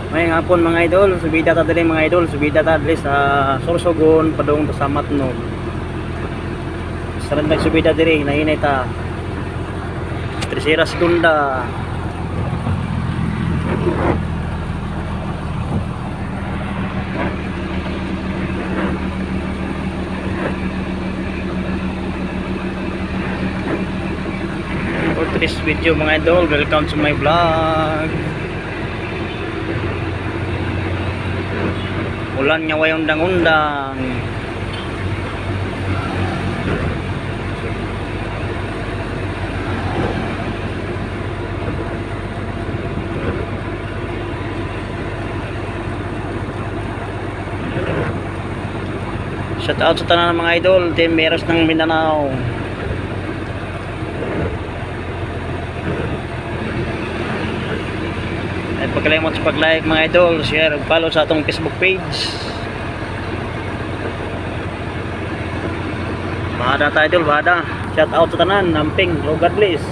Ngayong hapon, mga idol, subida ta diri, mga idol, subida ta diri sa Sorsogon padung ta sa Matnog. Saran subida diri, nahinay ta. Tercera segunda. For today's video, mga idol, welcome to my vlog. Ulan nga way undang-undang. Shout out sa tanan, mga idol, Team Meros ng Mindanao. Ay pagkalimot sa pag-like, mga idol, share, ug follow sa atong Facebook page. Bahada tayo, idol, bahada. Shout out sa tanan, amping, oh God bless.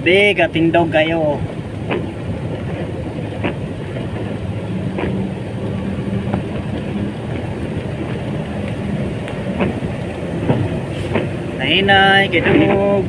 Grabe, katindog kayo. Nahinay, kidungog.